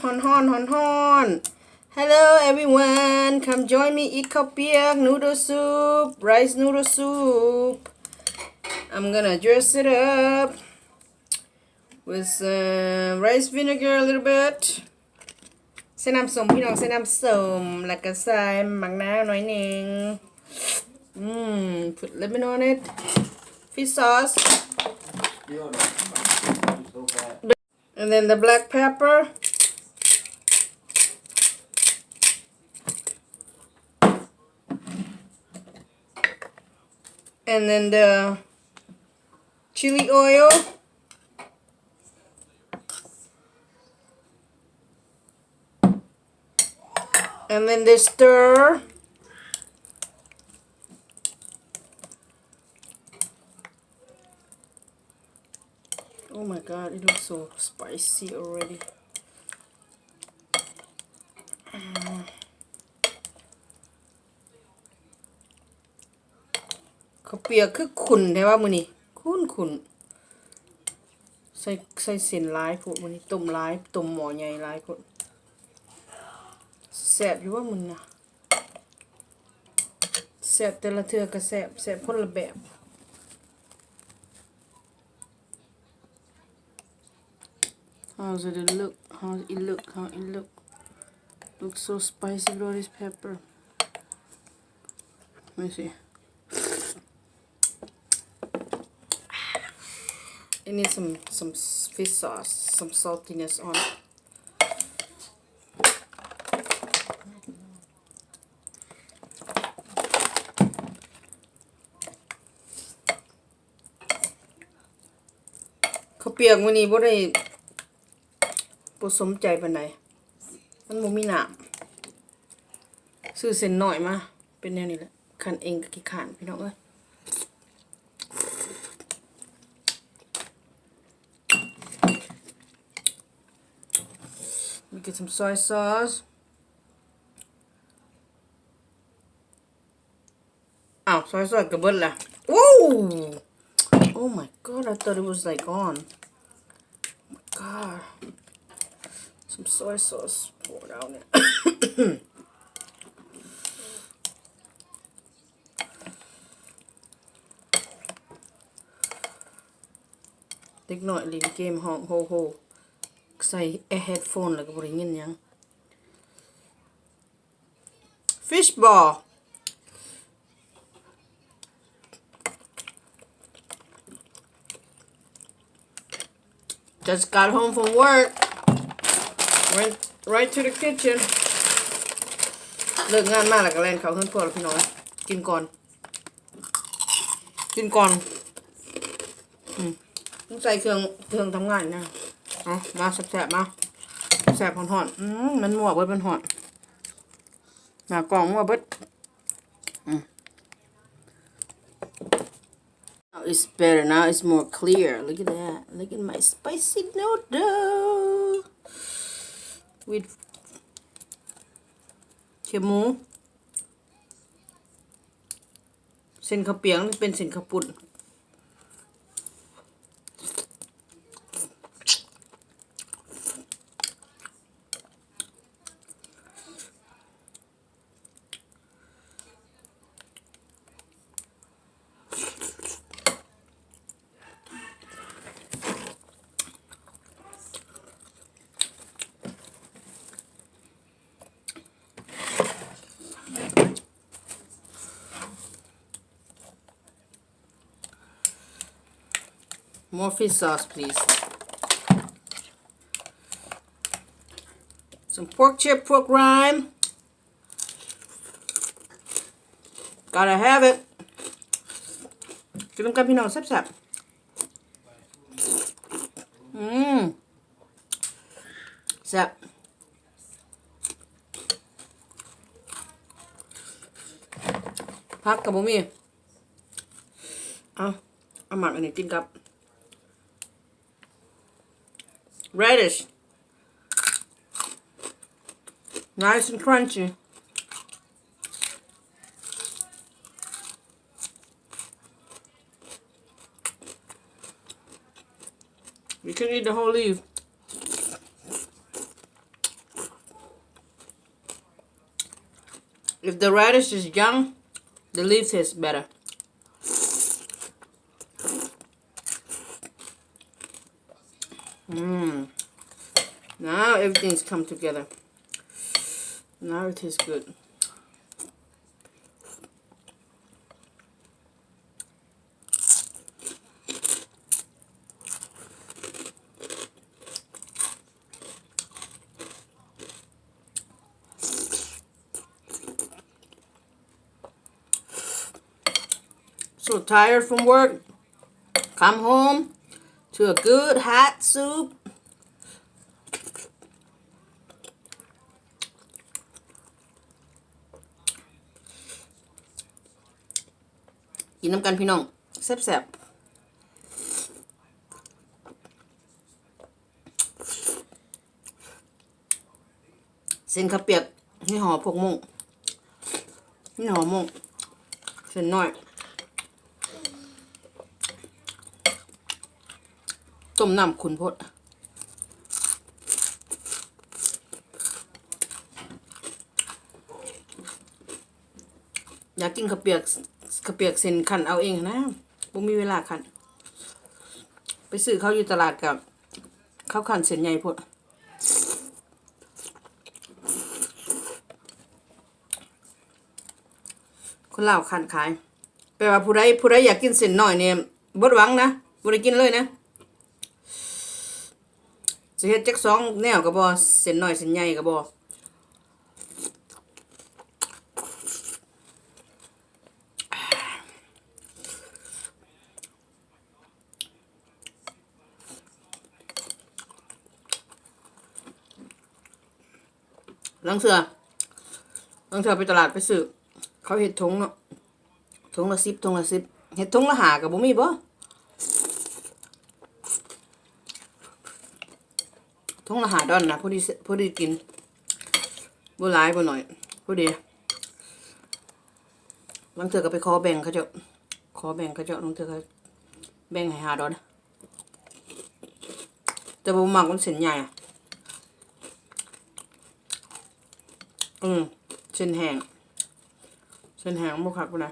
ຮ້ອນໆ ຮ້ອນໆ. Hello everyone, come join me eat ເຂົ້າປຽກ noodle soup, rice noodle soup. I'm gonna dress it up with some rice vinegar a little bit. ໃສ່ນ້ຳສົ້ມ ພີ່ນ້ອງ ໃສ່ນ້ຳສົ້ມ ແລ້ວກໍໃສ່ໝາກນາວໜ້ອຍໜຶ່ງ. ອືມ put lemon on it, fish sauce, and then the black pepper, and then the chili oil. And then they stir. Oh my god, it looks so spicy already. ເຂົ້າປຽກຄືຂຸ້ນແທ້ວ່າມື້ນີ້ ຂຸ້ນຂຸ້ນ ໃສ່ ໃສ່ເສັ້ນຫຼາຍໂພດມື້ນີ້ ຕົ້ມຫຼາຍ ຕົ້ມໝໍ້ໃຫຍ່ຫຼາຍໂພດ. ແຊບຢູ່ວ່າມື້ນີ້ນະ ແຊບແຕ່ລະເທື່ອກໍແຊບ ແຊບຄົນລະແບບ. How's it look? How's it look? How it look? Looks so spicy with all this pepper. Let me see. It needs some, some fish sauce, some saltiness on it. ເຂົ້າປຽກມື້ນີ້ບໍ່ໄດ້ ບໍ່ສົມໃຈປານໃດ ມັນບໍ່ມີນ້ຳ. ຊື້ເສັ້ນນ້ອຍມາ ເປັນແນວນີ້ແຫຼະ ຄັນເອງກໍຂີ້ຄ້ານ ພີ່ນ້ອງເອີຍ. We get some soy sauce. ອ້າວ ຊອຍຊອດກໍເບິດລະ. Ooh! Oh my god, I thought it was, like, gone. Oh my god. Some soy sauce pour down there. ເດັກນ້ອຍຫຼິ້ນເກມຮ້ອງໂຮໂຮ ໃສ່ headphone ແລ້ວກໍບໍ່ໄດ້ຍິນຫຍັງ. Fish ball. Just got home from work. Went right to the kitchen. ເລີກງານມາແລ້ວກໍແລ່ນເຂົ້າເຮືອນຄົວແລ້ວ ພີ່ນ້ອງ. ກິນກ່ອນ. ກິນກ່ອນ. ອືມ ຕ້ອງໃສ່ເຄື່ອງ ເຄື່ອງທຳງານນະ. ເອົາ ມາແຊບໆ ມາ ແຊບໆ ຮ້ອນໆ. ອືມ ມັນມົວເບິດ ມັນຮ້ອນ. ໜ້າກ້ອງມົວເບິດ. ອືມ Now it's better. Now it's more clear. Look at that. Look at my spicy noodle with ເຂົ້ມໝູ. ເສັ້ນເຂົ້າປຽກ ຫຼື ເປັນເສັ້ນເຂົ້າປຸ້ນ. More fish sauce, please. Some pork chop, pork rind. Gotta have it. ກິນນຳກັນ ພີ່ນ້ອງ ແຊບໆ. ອືມ ແຊບ. ຜັກກໍບໍ່ມີ. ເອົາ ເອົາໝາກອັນນີ້ກິນກັບ radish. Nice and crunchy. You can eat the whole leaf. If the radish is young, the leaf tastes better. Mm. Now everything's come together. Now it tastes good. So tired from work. Come home to a good hot soup. ກິນນຳກັນພີ່ນ້ອງ ແຊບໆ. ເສັ້ນເຂົ້າປຽກ ຍີ່ຫໍ່ພວກມົ້ງ ຍີ່ຫໍ່ມົ້ງ ເສັ້ນນ້ອຍ ຕົ້ມນ້ຳຂຸ້ນໂພດ. ຢາກກິນເຂົ້າປຽກ ເຂົ້າປຽກເສັ້ນ ຄັ້ນເອົາເອງຫັ້ນນະ ບໍ່ມີເວລາຄັ້ນ. ໄປຊື້ເຂົາຢູ່ຕະຫຼາດກະ ເຂົາຄັ້ນເສັ້ນໃຫຍ່ໂພດ. ຄົນລາວຄັ້ນຂາຍ ແປວ່າຜູ້ໃດ ຜູ້ໃດຢາກກິນເສັ້ນນ້ອຍນີ້ ເບິດຫວັງນະ ບໍ່ໄດ້ກິນເລີຍນະ. ຊິເຮັດຈັກສອງແນວກໍບໍ່ ເສັ້ນນ້ອຍເສັ້ນໃຫຍ່ກໍບໍ່. ລາງເທື່ອ ລາງເທື່ອໄປຕະຫຼາດໄປຊື້ ເຂົາເຮັດຖົງເນາະ ຖົງລະສິບ ຖົງລະສິບ ເຮັດຖົງລະຫ້າກໍບໍ່ມີບໍ? ຖົງລະຫ້າດອນນະ ພໍດີ ພໍດີກິນ ບໍ່ຫຼາຍບໍ່ໜ້ອຍ ພໍດີ. ລາງເທື່ອກໍໄປຂໍແບ່ງເຂົາເຈົ້າ ຂໍແບ່ງເຂົາເຈົ້າ ລາງເທື່ອກໍແບ່ງໃຫ້ຫ້າດອນ. ແຕ່ບໍ່ມັກມັນເສັ້ນໃຫຍ່ ອືມ ເສັ້ນແຫ້ງ ເສັ້ນແຫ້ງບໍ່ຄັກປານໃດ.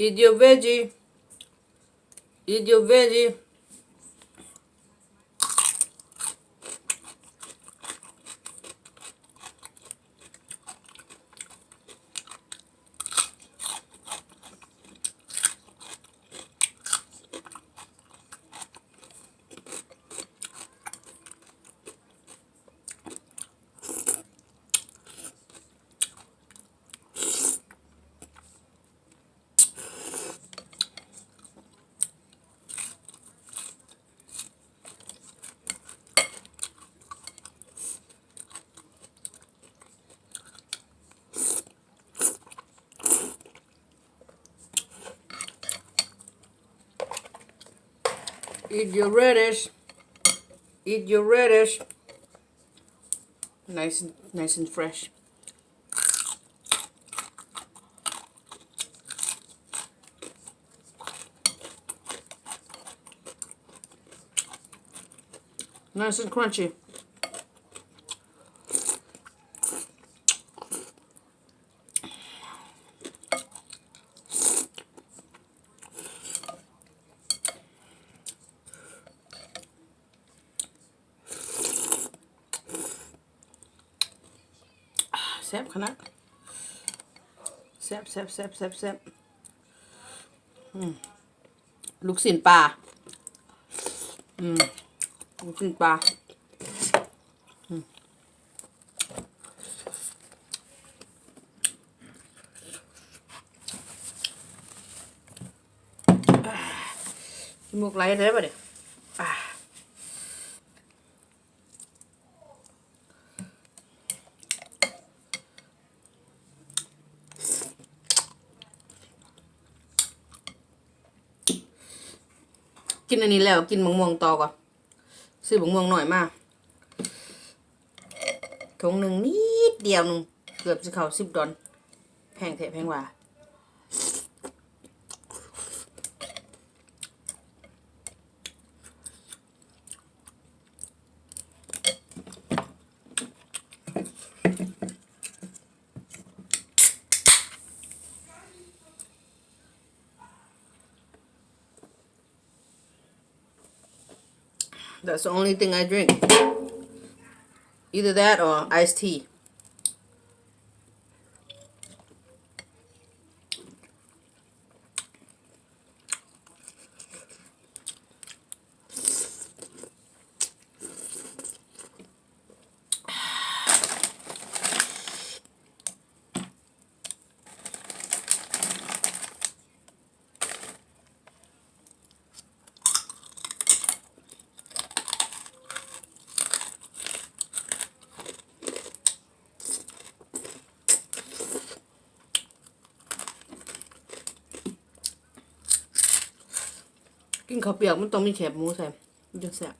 Eat your veggie. Eat your veggie. Eat your radish. Eat your radish. Nice, nice and fresh. Nice and crunchy. ແຊບຂະໜາດ ແຊບ ແຊບ ແຊບ ແຊບ ແຊບ ອືມ ລູກຊີ້ນປາ ອືມ ລູກຊີ້ນປາ ອືມ. ຂີ້ມູກໄຫຼເດ້ບັດນີ້ ອ່າ. ກິນອັນນີ້ແລ້ວ ກິນບັກມ່ວງຕໍ່ກ່ອນ. ຊື້ບັກມ່ວງນ້ອຍມາ ຖົງໜຶ່ງ ນິດດຽວໜຶ່ງ ເກືອບຊິເຂົ້າສິບດອນ ແພງແທ້ແພງວ່າ. That's the only thing I drink. Either that or iced tea. ກິນເຂົ້າປຽກມັນຕ້ອງມີແຄບໝູໃສ່ ມັນຈັ່ງແຊບ.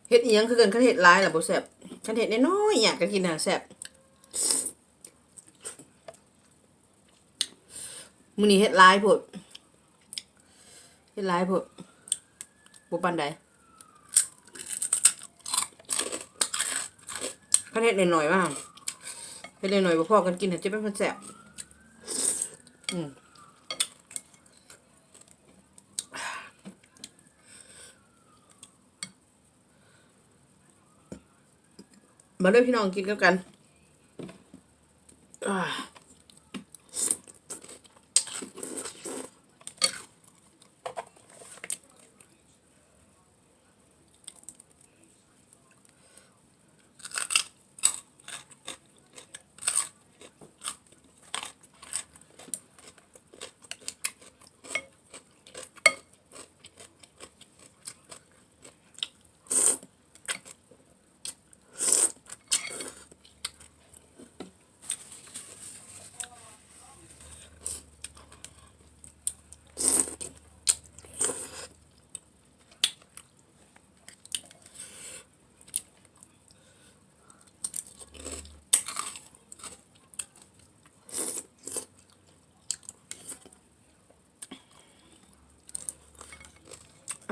ເຮັດອີ່ຫຍັງຄືກັນ ຄັນເຮັດຫຼາຍລະບໍ່ແຊບ ຄັນເຮັດນ້ອຍໆ ຫຍັງກະກິນຫັ້ນແຊບ. ມື້ນີ້ເຮັດຫຼາຍໂພດ ເຮັດຫຼາຍໂພດ ບໍ່ປານໃດ. ຄັນເຮັດໜ້ອຍໆ ວ່າ ເຮັດໜ້ອຍໆ ບໍ່ພໍກັນກິນ ຈະເປັນຄົນແຊບ. ອືມ ມາເດີພີ່ນ້ອງ ກິນນຳກັນ.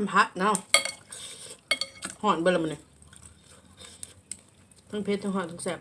I'm hot now. ຮ້ອນເບິດລະມື້ນີ້ ທັງເຜັດ ທັງຮ້ອນ ທັງແຊບ.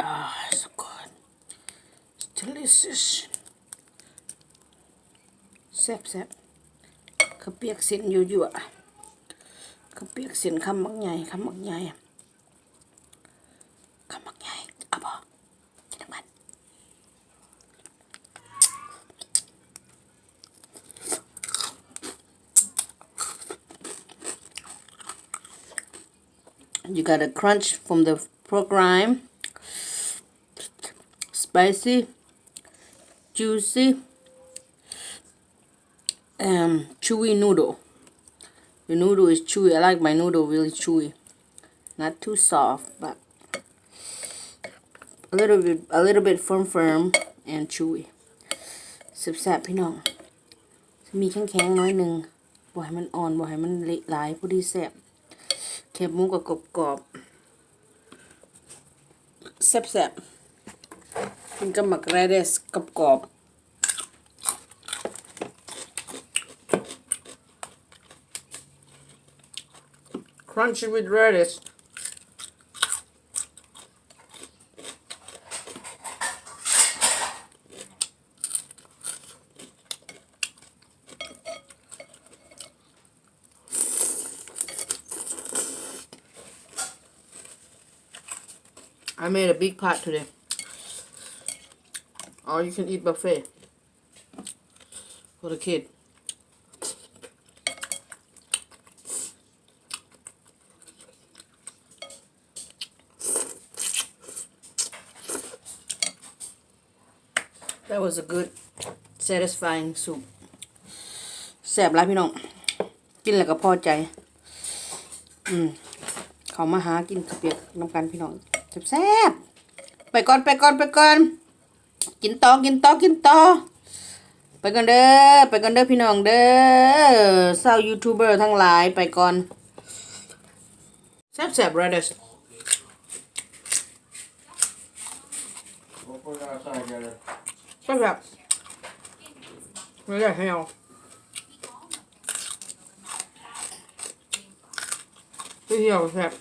ອ່າ so good. It's delicious. ແຊບໆ ເຂົ້າປຽກເສັ້ນຍົວໆ ເຂົ້າປຽກເສັ້ນຄຳບັກໃຫຍ່ ຄຳບັກໃຫຍ່ ຄຳບັກໃຫຍ່ ເອົາບໍ່? ກິນນຳກັນ. You got a crunch from the pork rind, spicy, juicy, um, chewy noodle. The noodle is chewy. I like my noodle really chewy. Not too soft, but a little bit, a little bit firm, firm and chewy. ແຊບໆ ພີ່ນ້ອງ ມີແຂງໆ ໜ້ອຍໜຶ່ງ ບໍ່ໃຫ້ມັນອ່ອນ ບໍ່ໃຫ້ມັນເລະຫຼາຍ ພໍດີແຊບ. ແຄບໝູກໍກອບໆ ແຊບໆ ກິນກັບໝາກແຣດິສກອບໆ. Crunchy with radish. I made a big pot today. Or you can eat buffet for the kid. That was a good, satisfying soup. ແຊບຫຼາຍພີ່ນ້ອງ ກິນແລ້ວກໍພໍໃຈ. ອືມ ເຂົ້າມາຫາກິນເຂົ້າປຽກນຳກັນພີ່ນ້ອງ ແຊບໆ. ໄປກ່ອນ ໄປກ່ອນ ໄປກ່ອນ ກິນຕໍ່ ກິນຕໍ່ ກິນຕໍ່. ໄປກ່ອນເດີ ໄປກ່ອນເດີພີ່ນ້ອງເດີ ຊາວຢູທູບເບີທັງຫຼາຍ ໄປກ່ອນ. ແຊບໆ Brothers ແຊບໆ ເລີຍແຊບ ໄປທ່ຽວແຊບ.